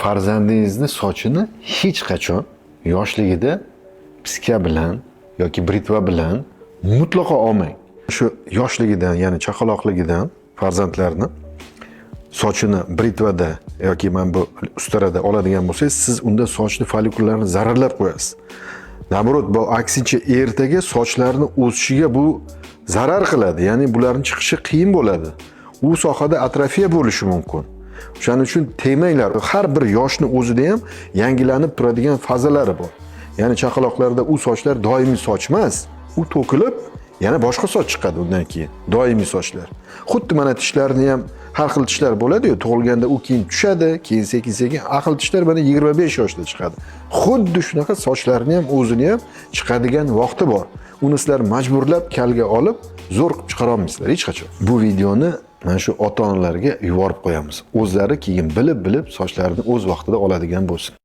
Farzandingizni sochini hech qachon yoshligida piska bilan yoki britva bilan mutlaqo olmang. Shu yoshligidan, ya'ni chaqaloqligidan farzandlarni sochini britvada yoki mana bu ustarada oladigan bo'lsangiz, siz unda sochni follikullarini zararlab qo'yasiz. Наоборот, bu aksincha ertaga sochlarni o'sishiga bu zarar qiladi, ya'ni bularni chiqishi qiyin bo'ladi. U sohada atrofiya bo'lishi mumkin. O'shaning uchun tegmanglar. Har bir yoshni o'zida ham yangilanib turadigan fazalari bor. Ya'ni chaqaloqlarda u sochlar doimiy soch emas, u to'kilib, yana boshqa soch chiqadi undan keyin. Doimiy sochlar. Xuddi mana tishlarni ham har xil tishlar bo'ladi-yu, tug'ilganda u keyin tushadi, keyin sekin-sekin aql tishlar mana 25 yoshda chiqadi. Xuddi shunaqa sochlarni ham o'zini ham chiqadigan vaqti bor. Uni sizlar majburlab kalga olib, zo'r qilib chiqara olmaysizlar hech qachon. Bu videoni mana shu ota-onalarga yuborib qo'yamiz. O'zlari keyin bilib-bilib sochlarini o'z vaqtida oladigan bo'lsin.